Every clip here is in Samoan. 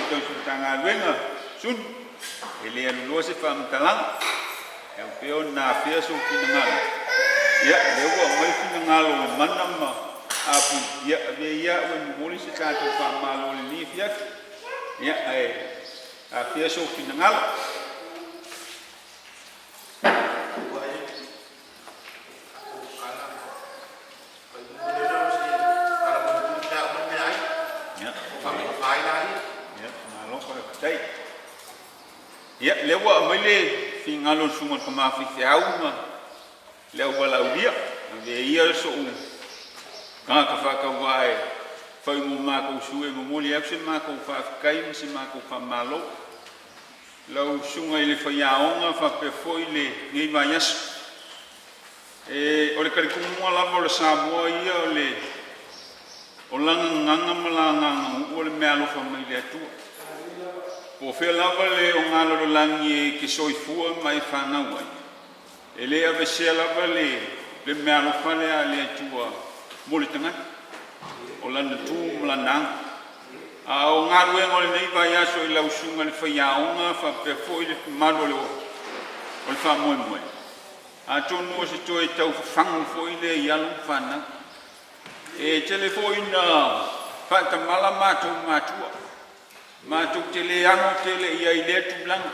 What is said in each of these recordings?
tausi Matagaluega Suni, e le aluloa se faamatalaga, e ao pea ona afea sou finagalo, ia, lea ua aumai finagalo o le mana ma Apu, ia, avea ia au e momoli se tatou faamalo i lenei afiafi, ia, ae afea sou finagalo. Malo faafetai. Ia, lea ua aumai le finagalo o le Susuga i le Tama Faifeau ma le Auvalaulia, avea ia so'u tagata faatauvaa e fai mo matou sui e momoli atu se matou faafetai ma se matou faamalo. Lau Susuga i le Faiaoga faapea foi lenei vaiaso. E, o le talitonuga lava o le Samoa ia o le o lana gagana ma lana aganuu o le meaalofa mai le Atua. Po o fea lava le ogalalolagi e te soifua ma e fanau ai, e le avesea lava le le meaalofa lea a le Atua mo le tagata, o lana tu ma lana aga. A o galuega o lenei vaiaso i lau Susuga i le Faiaoga faapea foi le mamalu o le o le faamoemoe, Atonu o se toe tau fafagu foi lea i alo ma fanau. E tele foi ina faatamala matou matua, matou te le ano tele i ai i lea tulaga.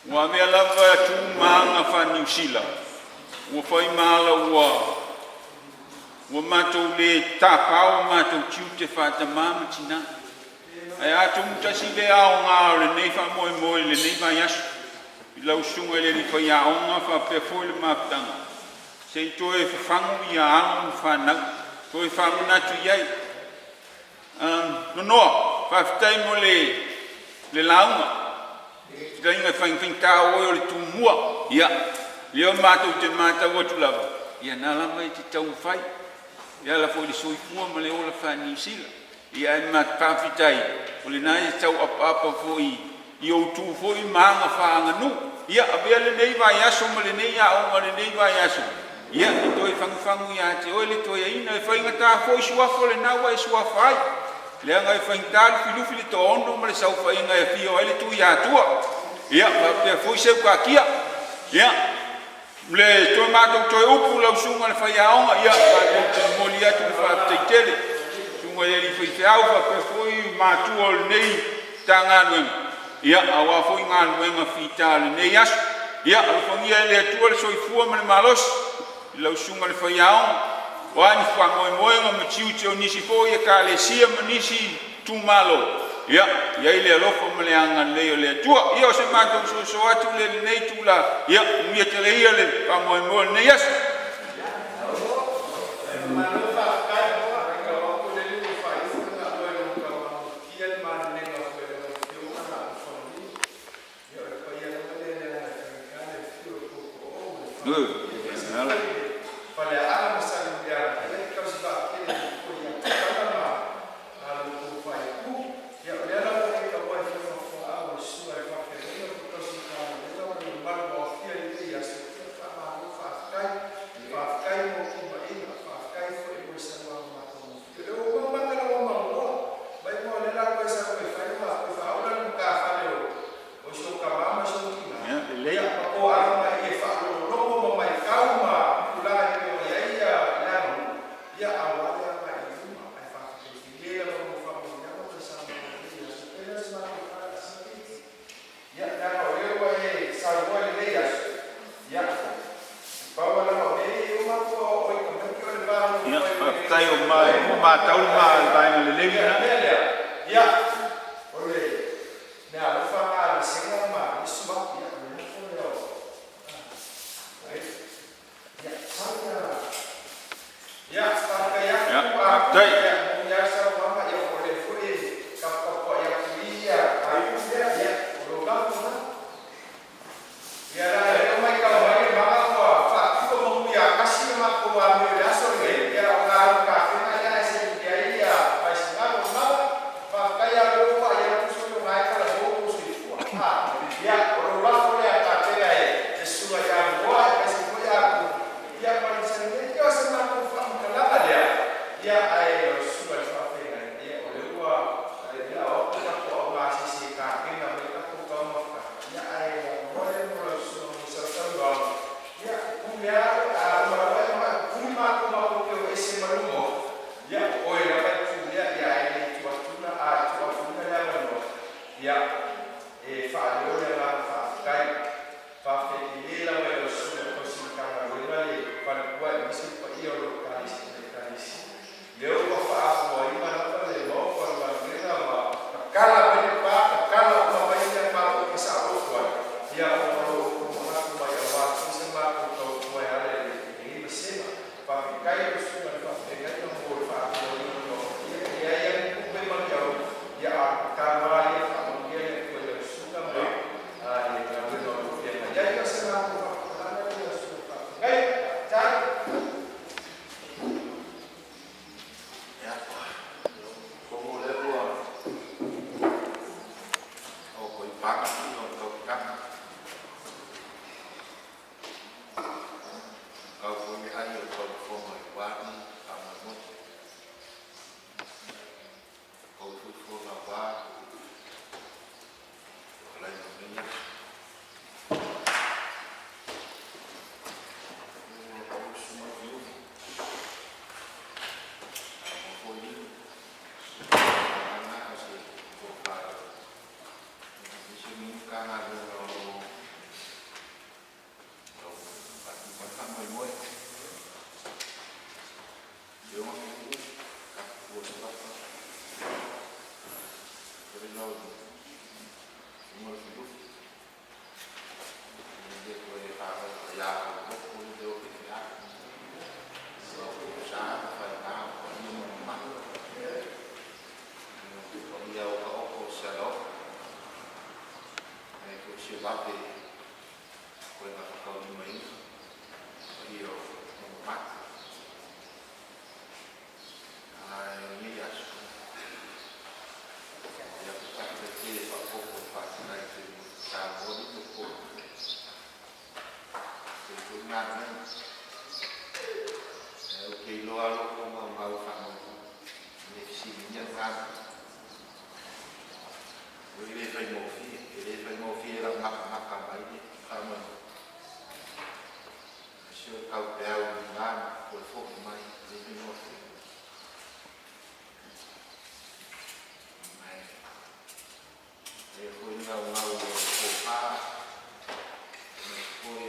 Ua avea lava tu ma aga faa-Niu Sila, ua fai ma ala ua ua matou le tapao o matou tiute faatamā ma tinā. Ae atonu tasi lea aoga o lenei faamoemoe i lenei vaiaso i lau susuga i le alii faiaoga faapea foi le mafutaga, se i toe fafagu ia alo ma fanau, toe faamanatu i ai. Nonoa, faafetai mo le le lauga, fetalaiga e faigfaigata o oe o le Tumua, ia, lea matou te matau atu lava, ia na lava e te taumafai e ala foi i le soifua ma le ola faa-Niu Sila. Ia ae ma faafetai, o lena e tau apaapa foi i ou tu foi ma aga faaaganuu. Ia, avea lenei vaiaso ma lenei aoga o lenei vaiaso, ia, e toe fagufagu ia te oe le toeaina. E faigata foi suafa o lena ua e suafa ai, leaga e faigata lufilufi le toaono ma le saofaiga e afio ai le Tuiatua. Ia, faapea foi Seukakia. Ia, Le toe matou toe upu lau susuga i le faiaoga, ia matou te momoli atu le faafetai tele, susuga i alii faifeau faapea foi matua o lenei Matagaluega, ia aua foi galuega fita o lenei aso. Ia alofagia e le Atua le soifua ma le malosi i lau susuga i le faiaoga, o a ni faamoemoega ma tiute o nisi foi Ekalesia ma nisi itumalo, ia i ai le alofa ma le agalelei o le Atua. Ia o se matou soso atu lea i lenei itula, ia manuia tele ia le faamoemoe o lenei aso. A lo outou faaitu, ia o lea la ua e tauai i faiga fuaau e susuga i le faafeagaiga ma tausi Matagaluega ma le mamalu ua aofia i lenei aso, ia faamalo faafetai. Faafetai mo timaiga, faafetai foi mo le saunoaga matagofie. O lea ua uma mata ua mamoa. Maimau o lea la toe sau e fai ma toe faaola le matafale o si ou tama ma si ou tina. Ia, lelei. Ia ma toaaga mai e faalogologo ma matau ma tulaga e pei ona i ai le aganuu, ia aua le agai i luma ae faafetai tele lava mo faamanuiaga ma le saunoaga i lenei aso. Pei lea o se matou tala i si keiki. Ia leaga o lea ua e saunoa i lenei aso, ia, pau lava leaga o mea ia e uma atu o i tamaiti o le va Ia, nonofo ai o le faafetai o ma ua matau le ma vaega lelei Ia, lena. le mea lea, ia, o le meaalofa lena a Lesega ma Iesu. Ia, o le lafo lea o, ia, faafetai Ia, atu Apu, faafetai. ia, moni lava le saunoaga, ia o lea foi e taputapuai atu i ia Apu lea, ia, o lou lafo lena. Ia, leaga o lea ua matau mai le maga ua faapito manu ia tasi le matou amio i le aso lenei, ia o le a alu i tafega ia ae seleni ai ia Vaisigano. Maga, faafetai lava o lea ua ou vaai atu sole o lena e talavou lou soifua. A, ia, o lou lafo lea tapena e le susuga ia Noa aemaise foi Apu, ia ma le Lisani. Ia o se matou faamatalaga lea, ia, ae lau susuga i le faafeagaiga, ia, o lea ua, ia, o atu tatou aoga. si o vave koe ngā whakaurimaina o ia o Mama. Ai nei aso. Ia ku tākata te whakoko whātinai te Samoa ni ko. Te ko ngā nei. E o ke iloa loko mau mau whanau. Me whisivinia ngā. O i le whai mōwhie. E le whai mōwhie la maka maka mai le whanau. Sio kau pe au i ngā ko le fōki mai le whai mōwhie. Mai. E foi ngau ngau o ko pā. Me foi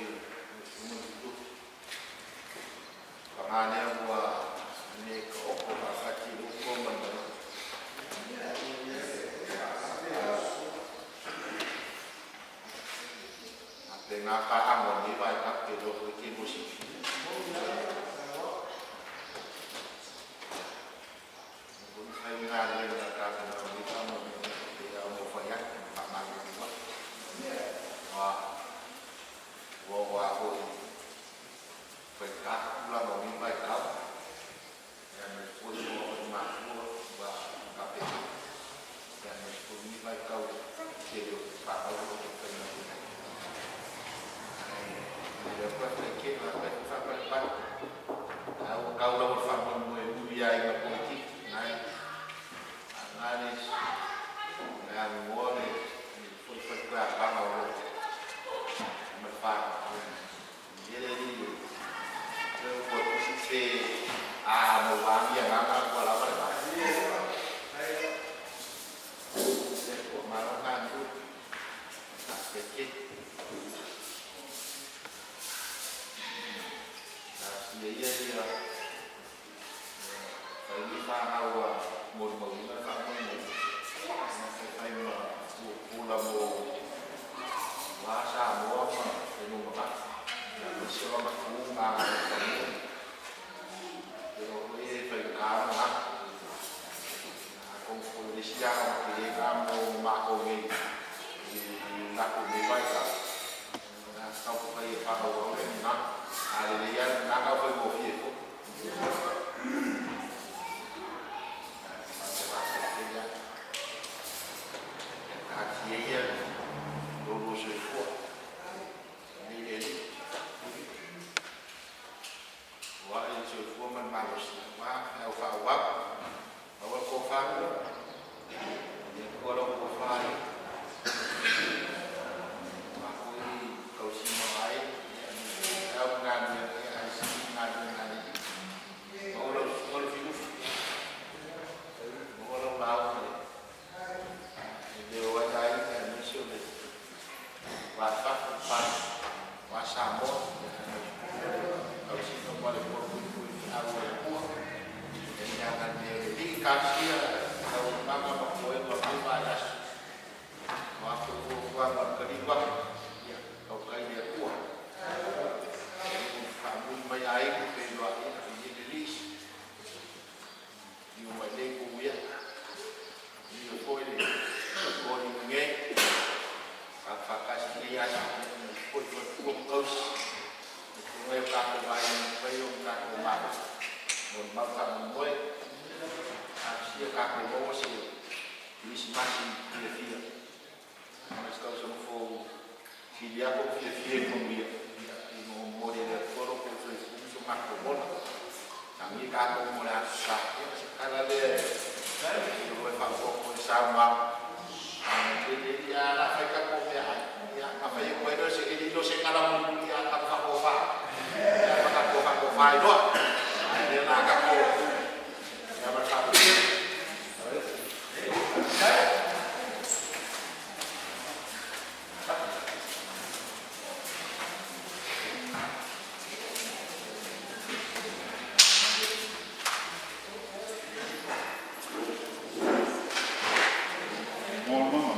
me tutu. Ka ngā nea ua me ka oko ka whati uko mana. A te ngā ka ango ni vai ka te roho i ke mosi. Ko ni whai ngā lea ngā kāta ngā ni whanau me te au mo whai ake ma wha ni wa. Wa wa wa hoi whai ka kula mo ni vai kau. Ia me foi mo o mafua wa ka pe. Ia me foi ni vai kau te reo wha au o te whai ngā ni. Ai, le koe whai ke la koe wha pa pa. Au kau la wha mo mo e ui ai ngā politiki. Nai, ngā ngā ngoa le foi whai koe a panga o lo. Me wha. Ye le ni le ko te a mo wa mi a ngā ko la pa pa. Le ko ma lo ngā tu. A te ke. A si ia ia Whai ni whānau a mo mo ina wha mo mo. Whai whai ma pula mo wā sa mo ma te no ma. Ia ma se wa ma ku ngā wha mo. Te o koe e whai kā ma. A kong ko le sia ma te e ngā mo ma ko ngei. I ngā ko me vai ka. Ngā kau whai e whānau au e ngā. A le le ia ngā kau whai mo fie ko. Mo mama.